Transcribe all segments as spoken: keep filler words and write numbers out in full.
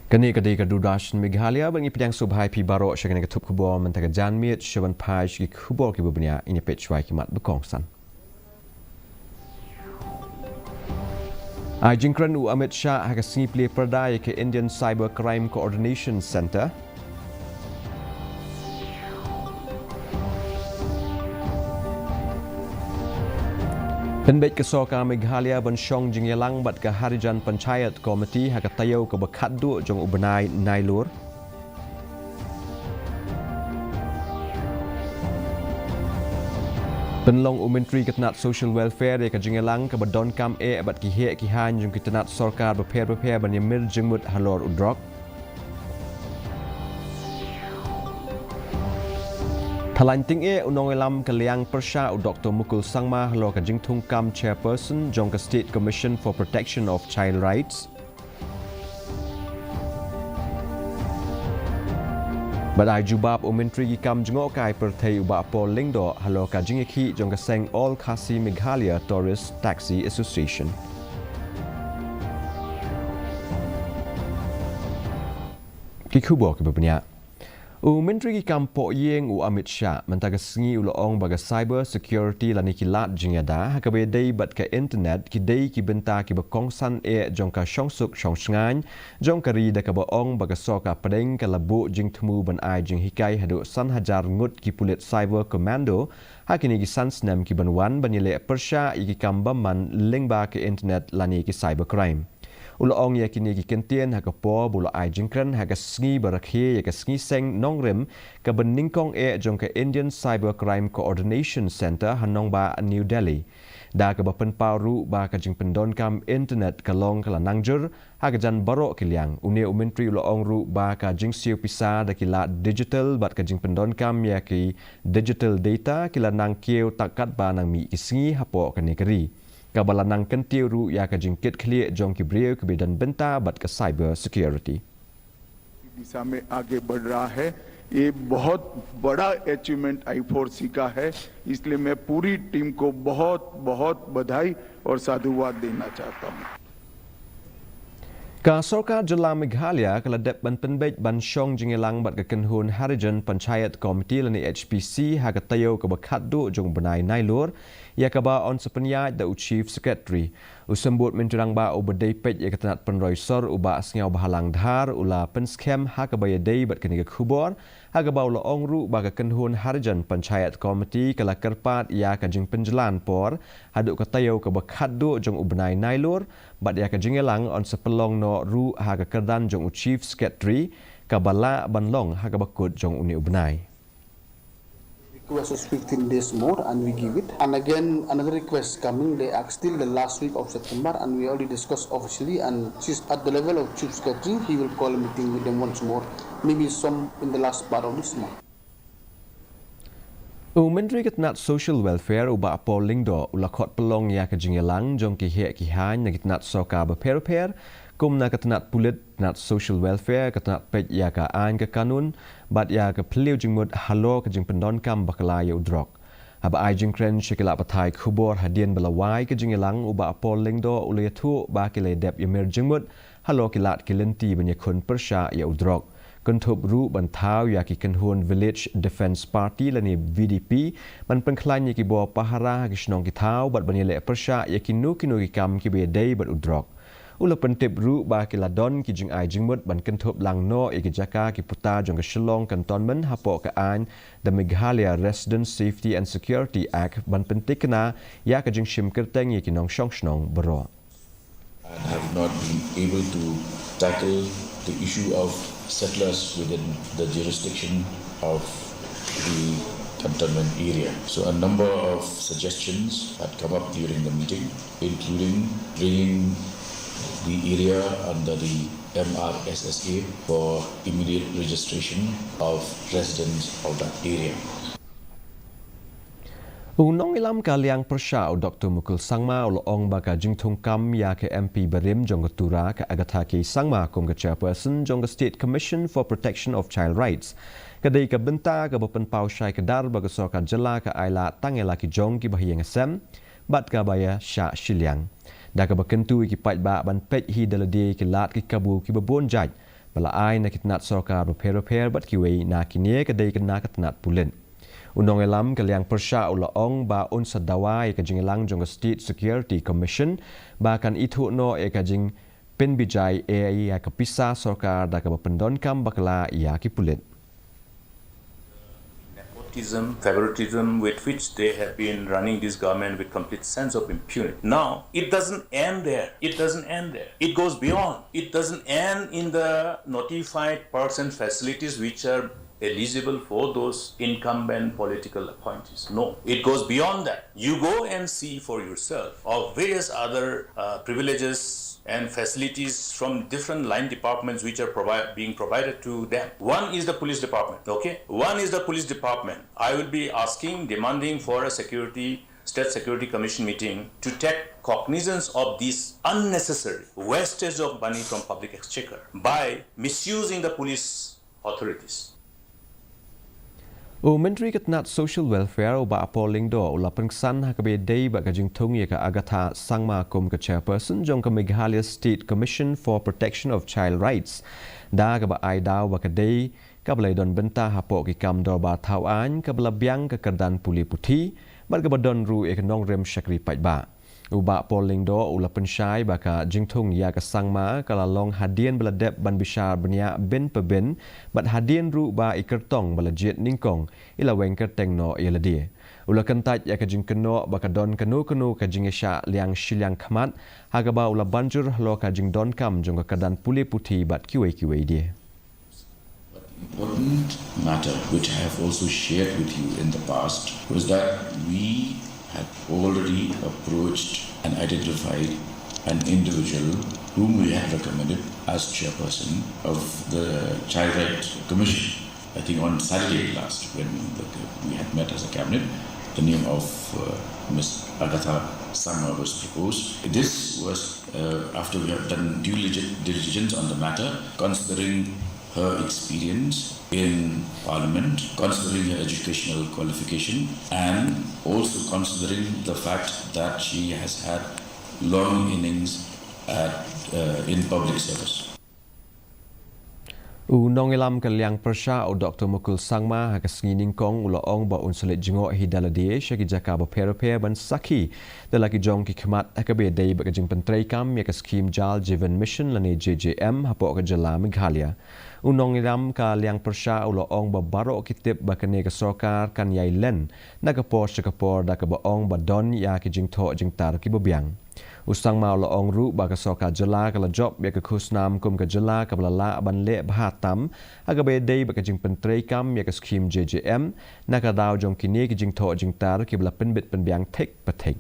Kane ka dei ka Doordarshan Meghalaya, ba ngi pdiang sngewbha ïa phi baroh sha kane ka thup khubor mynta ka janmiet. Sha ban phai sha ki khubor kiba bniah, ngin ïa peit shuwa ïa ki mat ba kongsan. Ai jingkren u Amit Shah ha ka sngi plie pyrda ïa ka Indian Cyber Crime Coordination Centre. Pynbeit ka Sorkar Meghalaya ban shong jingïalang bad ka Harijan Panchayat Committee ha ka taïew kaba khatduh jong u bnai Nailur. Pynlong u Myntri ka tnat Social Welfare ïa ka jingïalang kaba donkam eh bad ki heh ki haiñ jong ki tnat sorkar bapher bapher ban ïamir jingmut halor u drok. Thaw laiñ tyngeh, u nongïalam ka liang pyrshah u Doktor Mukul Sangma halor ka jingthungkam Chairperson jong ka State Commission for Protection of Child Rights. Bad ai jubab u Myntri ki kam jngohkai pyrthei u Bah Paul Lyngdoh halor ka jingïakhih jong ka seng All Khasi Meghalaya Tourist Taxi Association. Ki khubor kiba bniah. U Myntri ki kam poh ïing u Amit Shah mynta ka sngi u la ong ba ka cyber security lane ki lad jingïada ha kaba ïadei bad ka internet ki dei ki bynta kiba kongsan eh jong ka shongsuk shongshngaiñ jong ka ri, da kaba ong ba ka Sorkar pdeng ka la buh jingthmu ban ai jinghikai haduh san hajar ngut ki pulit cyber commando ha kine ki san snem kiban wan ban ïaleh pyrshah ïa ki kam bymman lyngba ka internet lane ki cyber crime. U la ong ïa kine ki kyntien ha ka por ba u la ai jingkren ha ka sngi ba rakhe ïa ka sngi seng nongrim kaba nyngkong eh jong ka Indian Cyber Crime Coordination Centre ha nongbah New Delhi. Da kaba pynpaw ruh ba ka jingpyndonkam internet ka long ka la nang jur ha ka jan baroh ki liang, une u Myntri u la ong ruh ba ka jingsiew pisa da ki lad digital bad ka jingpyndonkam ïa ki digital data ki la nang kiew tak katba nang mih ki sngi hapoh kane ka ri, kaba la nang kyntiew ruh ïa ka jingkitkhlieh jong ki briew kiba don bynta bad ka cyber security. दिशा में आगे बढ़ रहा है। ये बहुत बड़ा अचीवमेंट आई फोर सी का है, इसलिए मैं पूरी टीम को बहुत बहुत बधाई और साधुवाद देना चाहता हूँ। Ka Sorkar Jylla Meghalaya ka la dep ban pynbeit ban shong jingïalang bad ka kynhun Harijan Panchayat Committee lane H P C ha ka taïew kaba khatduh jong u bnai Nailur, ïa kaba yn sa pynïaid da u Chief Secretary. U Symbud Myntri Rangbah uba dei peit ïa ka tnat pynroi sor u Bah Sniawbhalang Dhar u la pynskhem ha kaba ïadei bad kane ka khubor, ha kaba u la ong ruh ba ka kynhun Harijan Panchayat Committee ka la kyrpad ïa ka jingpynjlan por haduh ka taïew kaba khatduh jong u bnai Nailur, bad ïa ka jingïalang yn sa pynlong noh ruh ha ka kyrdan jong u Chief Secretary, kaba lah ban long ha kaba kut jong une u bnai. Request is fifteen days more and we give it. And again, another request coming, they asked till the last week of September and we already discussed officially and she's at the level of Chief Secretary, he will call a meeting with them once more, maybe some in the last part of this month. U Myntri ka tnat Social Welfare u Bah Paul Lyngdoh u la khot pynlong ïa ka jingïalang jong ki heh ki haiñ na ki tnat sorkar bapher bapher, kum na ka tnat pulit, tnat Social Welfare, ka tnat peit ïa ka aiñ ka kanun, bad ïa ka phylliew jingmut halor ka jingpyndonkam bakla ïa u drok. Haba ai jingkren sha ki lad pathai khubor hadien ba la wai ka jingïalang u Bah Paul Lyngdoh u la ïathuh ba ki la dep ïamir jingmut halor ki lad ki lynti ban ïakhun pyrshah ïa u drok. Kynthup ruh ban thaw ïa ki kynhun Village Defence Party lane V D P ban pynkhlaiñ ïa ki bor pahara ha ki shnong ki thaw bad ban ïaleh pyrshah ïa kino kino ki kam kiba ïadei bad u drok. U la pyntip ruh ba ki la don ki jingai jingmut ban kynthup lang noh ïa ki jaka ki puta jong ka Shillong Cantonment hapoh ka aiñ The Meghalaya Residents Safety and Security Act ban pyntikna ïa ka jingshim kyrteng ïa ki nongshong shnong baroh. And have not been able to tackle the issue of settlers within the jurisdiction of the cantonment area. So a number of suggestions had come up during the meeting, including bringing the area under the M R S S A for immediate registration of residents of that area. U nongïalam ka liang pyrshah u Doktor Mukul Sangma u la ong ba ka jingthungkam ïa ka M P barim jong ka Tura ka Agatha K Sangma kum ka chairperson jong ka State Commission for Protection of Child Rights ka dei ka bynta kaba pynpaw shai kdar ba ka sorkar jylla ka ailad tang ïa la ki jong kiba ha ïing ha sem bad kaba ïa shah shiliang. Da kaba kyntu ïa ki paidbah ban peit hi da lade ïa ki lad ki kabu kiba bun jait ba la ai na ki tnat sorkar bapher bapher bad kiwei na kine ka dei na ka tnat pulit. U nongïalam ka liang pyrshah u la ong ba un sa dawa ïa ka jingïalang jong ka State Security Commission ba kan ithuh noh ïa ka jingpynbijai ïa ka pisa sorkar da kaba pyndonkam bakla ïa ki pulit. Nepotism, favoritism with which they have been running this government with complete sense of impunity. Now, it doesn't end there. It doesn't end there. It goes beyond. It doesn't end in the notified perks and facilities which are eligible for those incumbent political appointees. No, it goes beyond that. You go and see for yourself of various other uh, privileges and facilities from different line departments which are provi- being provided to them. One is the police department, okay? One is the police department. I will be asking, demanding for a security, State Security Commission meeting to take cognizance of this unnecessary wastage of money from public exchequer by misusing the police authorities. U Myntri ka tnat Social Welfare u Bah Paul Lyngdoh u la pynksan ha kaba ïadei bad ka jingthung ïa ka Agatha Sangma kum ka Chairperson jong ka Meghalaya State Commission for Protection of Child Rights, da kaba ai daw ba ka dei kaba la ïadon bynta hapoh ki kam dorbar thaw aiñ kaba la biang ka kyrdan pule puthi bad kaba don ruh ïa ka nongrim shakri paidbah. U Bah Paul Lyngdoh u la pynshai ba ka jingthung ïa ka Sangma ka la long hadien ba la dep ban bishar bniah bin pa bin bad hadien ruh ba i kyrtong ba la jied nyngkong i la weng kyrteng noh ïa lade. U la kyntait ïa ka jingkynnoh ba ka don kano kano ka jingïashah liang shiliang khmat ha kaba u la ban jur halor ka jingdonkam jong ka kyrdan pule puthi bad kiwei kiwei de. Important matter which I have also shared with you in the past was that we had already approached and identified an individual whom we had recommended as chairperson of the Child Rights Commission. I think on Saturday last when the, we had met as a cabinet, the name of uh, Miss Agatha Sangma was proposed. This was uh, after we have done due diligence on the matter, considering her experience in Parliament, considering her educational qualification, and also considering the fact that she has had long innings at, uh, in public service. U nongïalam ka liang pyrshah u Doktor Mukul Sangma ha ka sngi nyngkong u la ong ba un sa leit jngoh hi da lade sha ki jaka bapher bapher ban sakhi da la ki jong ki khmat ha kaba ïadei bad ka jingpyntreikam ïa ka skhim Jal Jeevan Mission lane J J M hapoh ka jylla Meghalaya. U nongïalam ka liang pyrshah u la ong ba baroh ki tip ba kane ka sorkar kan ïai len na ka por sha ka por da kaba ong ba don ïa ki jingthoh jingtar kiba biang. U Sangma u la ong ruh ba ka sorkar jylla ka la jop ïa ka khusnam kum ka jylla kaba la lah ban leh bha tam ha kaba ïadei bad ka jingpyntreikam ïa ka skhim J J M na ka daw jong kine ki jingthoh jingtar kiba la pynbit pynbiang thik pa thik.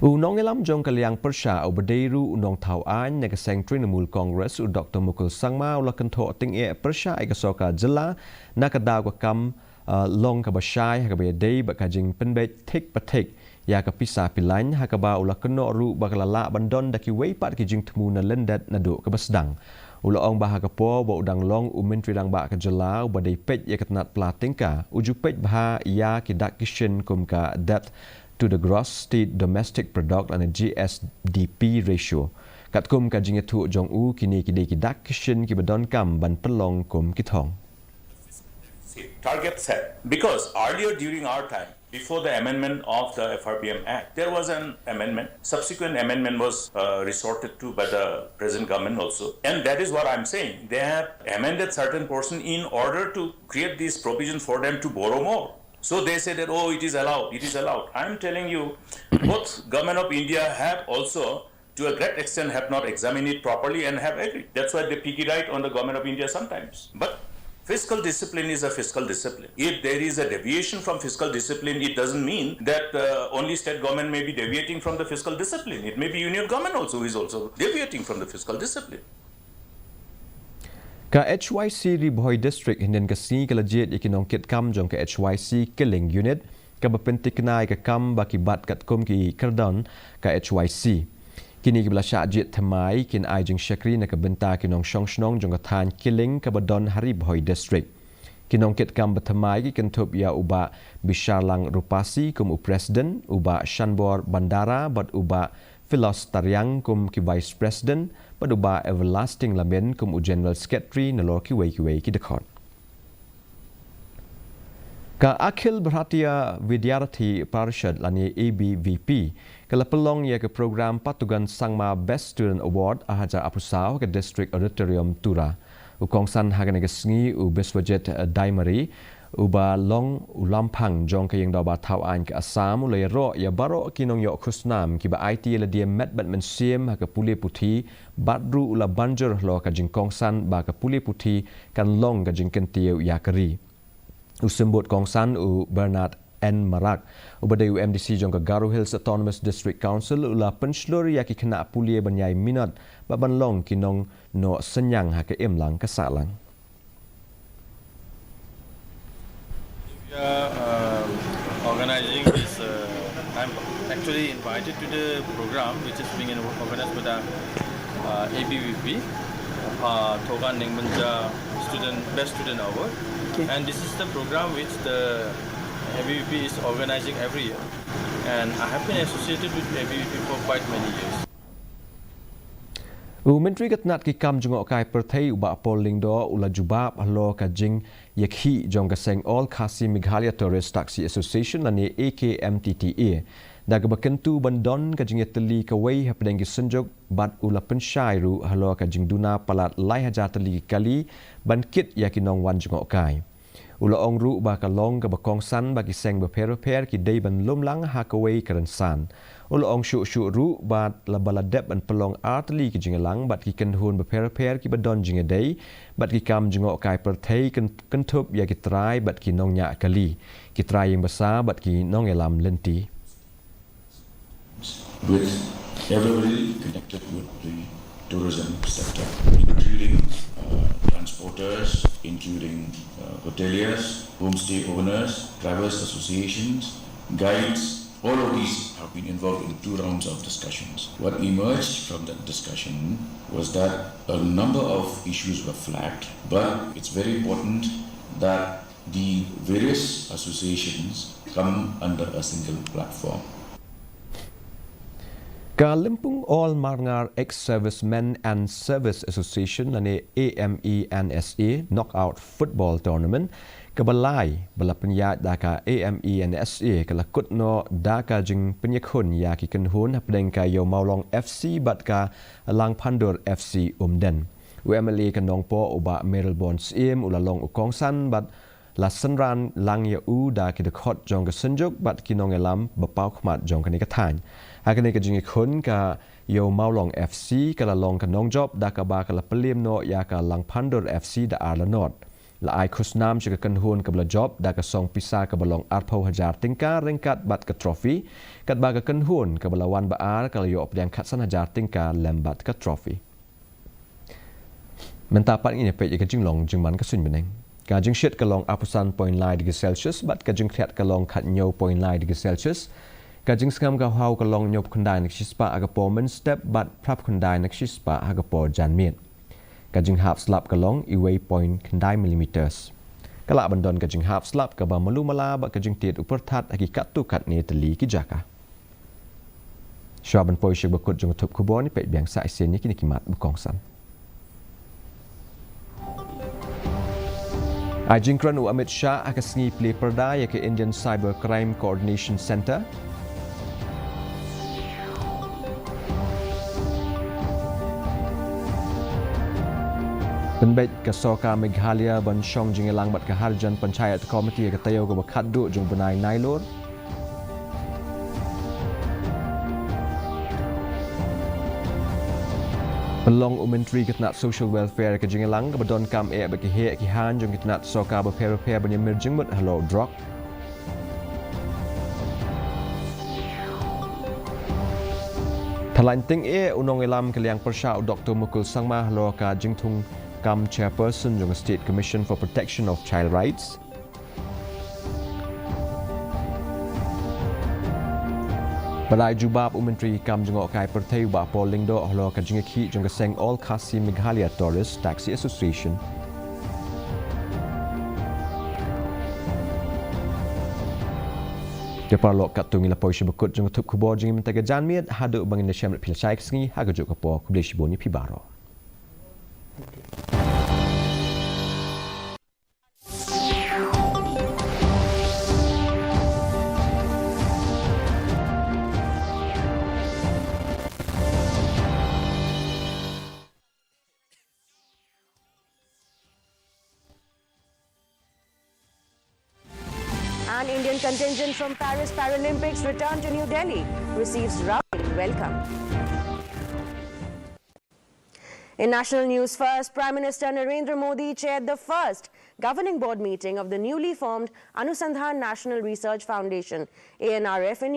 U nongïalam jong ka liang pyrshah uba dei ruh u nongthaw aiñ na ka seng Trinamool Congress u Doktor Mukul Sangma u la kynthoh tyngeh pyrshah ïa ka sorkar jylla na ka daw ka kam uh, long kaba shai ha kaba ïadei bad ka jingpynbeit thik pa thik ïa ka pisa pilain ha kaba u la kynnoh ruh ba ka la lah ban don da kiwei pat ki jingthmu na lyndet naduh kaba sdang. U la ong ba ha ka por ba u dang long u Myntri Rangbah ka jylla uba dei peit ïa ka tnat pla tyngka u ju peit bha ïa ki dak ki shin kum ka debt to the gross state domestic product lane G S D P ratio. Katkum ka jingïathuh jong u kine ki dei ki dak ki shin kiba donkam ban pynlong kum ki thong. Target set, because earlier during our time, before the amendment of the F R B M Act, there was an amendment. Subsequent amendment was uh, resorted to by the present government also. And that is what I'm saying. They have amended certain portion in order to create these provisions for them to borrow more. So they say that, oh, it is allowed, it is allowed. I'm telling you, both Government of India have also to a great extent have not examined it properly and have agreed. That's why they piggy right on the Government of India sometimes. But fiscal discipline is a fiscal discipline. If there is a deviation from fiscal discipline, it doesn't mean that uh, only state government may be deviating from the fiscal discipline. It may be union government also who is also deviating from the fiscal discipline. Ka H Y C Ri Bhoi District hynnin ka sngi ka la jied ïa ki nongkitkam jong ka H Y C Killing Unit kaba pyntikna ïa ka kam ba ki bat katkum ki kyrdan ka H Y C. Kine kiba la shah jied thymmai kin ai jingshakri na ka bynta ki nongshong shnong jong ka thaiñ Killing kaba don ha Ri Bhoi District. Ki nongkitkam ba thymmai ki kynthup ïa u Bah Bisharlang Rupasi kum u President, u Bah Shanbor Bandara bad u Bah Philos Tariang kum ki Vice President, bad u Bah Everlasting Lamin kum u General Secretary nalor kiwei kiwei ki dkhot. Ka Akhil Bharatiya Vidyarthi Parishad lane A B V P ka la pynlong ïa ka program Patugan Sangma Best Student Award ar hajar arphew saw ha ka District Auditorium Tura. U kongsan ha kane ka sngi u Biswajit Daimari, uba long u lamphang jong ka Ïingdorbar Thawaiñ ka Assam, u la ïaroh ïa baroh ki nongïoh khusnam kiba aiti ïa lade met bad mynsiem ha ka pule puthi, bad ruh u la ban jur halor ka jingkongsan ba ka pule puthi kan long ka jingkyntiew ïa ka ri. U Symbud Kongsan u Bernard N Marak, uba dei u M D C jong ka Garo Hills Autonomous District Council, u la pynshlur ïa ki khynnah pule ban ïai minot bad ban long ki nongnoh synñiang ha ka imlang ka sahlang. We are uh, organizing this. Uh, I'm actually invited to the program which is being organized by the uh, A B V P, uh, Thogan Ningmanja Student Best Student Award, okay. And this is the program which the A B V P is organizing every year, and I have been associated with A B V P for quite many years. U Myntri ka tnat ki kam jngohkai pyrthei u Bah Paul Lyngdoh u la jubab halor ka jingïakhih jong ka seng All Khasi Meghalaya Tourist Taxi Association lane A K M T T A da kaba kyntu ban don ka jingïatylli kawei hapdeng ki synjuk bad u la pynshai ruh halor ka jingduna palat lai hajar tylli ki kali ban kit ïa ki nongwan jngohkai. U la ong ruh ba ka long kaba kongsan ba ki seng bapher bapher ki dei ban lum lang ha kawei ka rynsan. U la ong shuh shuh ruh ba la ba la dep ban pynlong ar tylli ki jingïalang bad ki kynhun bapher bapher kiba don jingïadei bad ki kam jngohkai pyrthei kyn- kynthup ïa ki trai bad ki nongñiah kali, ki trai ïing basa bad ki nongïalam lynti. With everybody connected with the tourism sector, including uh, transporters, including uh, hoteliers, homestay owners, travels associations, guides. All of these have been involved in two rounds of discussions. What emerged from that discussion was that a number of issues were flagged, but it's very important that the various associations come under a single platform. Ka Lympung All Marngar Ex-Servicemen and Service Association lane A M E N S A Knockout Football Tournament kaba lai ba la pynïaid da ka A M E N S A ka la kut noh da ka jingpynïakhun ïa ki kynhun hapdeng ka Ïew Mawlong F C bad ka Langphandur F C Umden. U M L A ka Nongpoh u Bah Mayralborn Syiem u la long u kongsan bad la synran lang ïa u da ki dkhot jong ka synjuk bad ki nongïalam ba paw khmat jong kane ka thaiñ. Ha kane ka jingïakhun ka Ïew Mawlong F C ka la long ka nongjop da kaba ka la pynlem noh ïa ka Langphandur F C da ar la nod. La ai khusnam sha ka kynhun kaba la jop da ka song pisa kaba long arphew hajar tyngka ryngkat bad ka trophy, katba ka kynhun kaba la wan ba ar ka la ïoh pdiang khatsan hajar tyngka lem bad ka trophy. Mynta pat ngin ïa peit ïa ka jinglong jingman ka suiñ bneng. Ka jingshit ka long arphew san point lai degree Celsius bad ka jingkhriat ka long khathynñiew point lai degree Celsius. Ka jingsngam ka haw ka long hynñiewphew khyndai na ka shispah ha ka por mynstep bad phraphew khyndai na ka shispah ha ka por janmiet. Ka jinghap slap ka long uwei point khyndai millimeters. Ka lah ban don ka jinghap slap kaba malu mala bad ka jingtied u pyrthat ha ki katto katne tylli ki jaka. Shuwa ban poi sha ba kut jong ka thup khubor, ngin peit biang sa shisien ïa kine ki mat ba kongsan. Ai jingkren u Amit Shah ha ka sngi plie pyrda ïa ka Indian Cyber Crime Coordination Centre. Pynbeit ka Sorkar Meghalaya ban shong jingïalang bad ka Harijan Panchayat Committee ha ka taïew kaba khatduh jong u bnai Nailur. Pynlong u Myntri ka tnat Social Welfare ka jingïalang kaba donkam eh bad ki heh ki haiñ jong ki tnat sorkar bapher bapher ban ïamir jingmut halor u drok. Thaw laiñ tyngeh u nongïalam ka liang pyrshah u Doktor Mukul Sangma halor ka jingthung kam Chairperson jong ka State Commission for Protection of Child Rights. Bad ai jubab u Myntri kam jngohkai pyrthei u Bah Paul Lyngdoh halor ka jingïakhih jong ka seng All Khasi Meghalaya Tourist Taxi Association. Te paralok, katto ngi la poi sha ba kut jong ka thup khubor jong ngi mynta ka janmiet, haduh ba ngin ïa shem bad phi lashai ka sngi ha kajuh ka por. Khublei shibun ïa phi baroh. An Indian contingent from Paris Paralympics returned to New Delhi, receives rousing welcome. In national news first, Prime Minister Narendra Modi chaired the first governing board meeting of the newly formed Anusandhan National Research Foundation, A N R F, in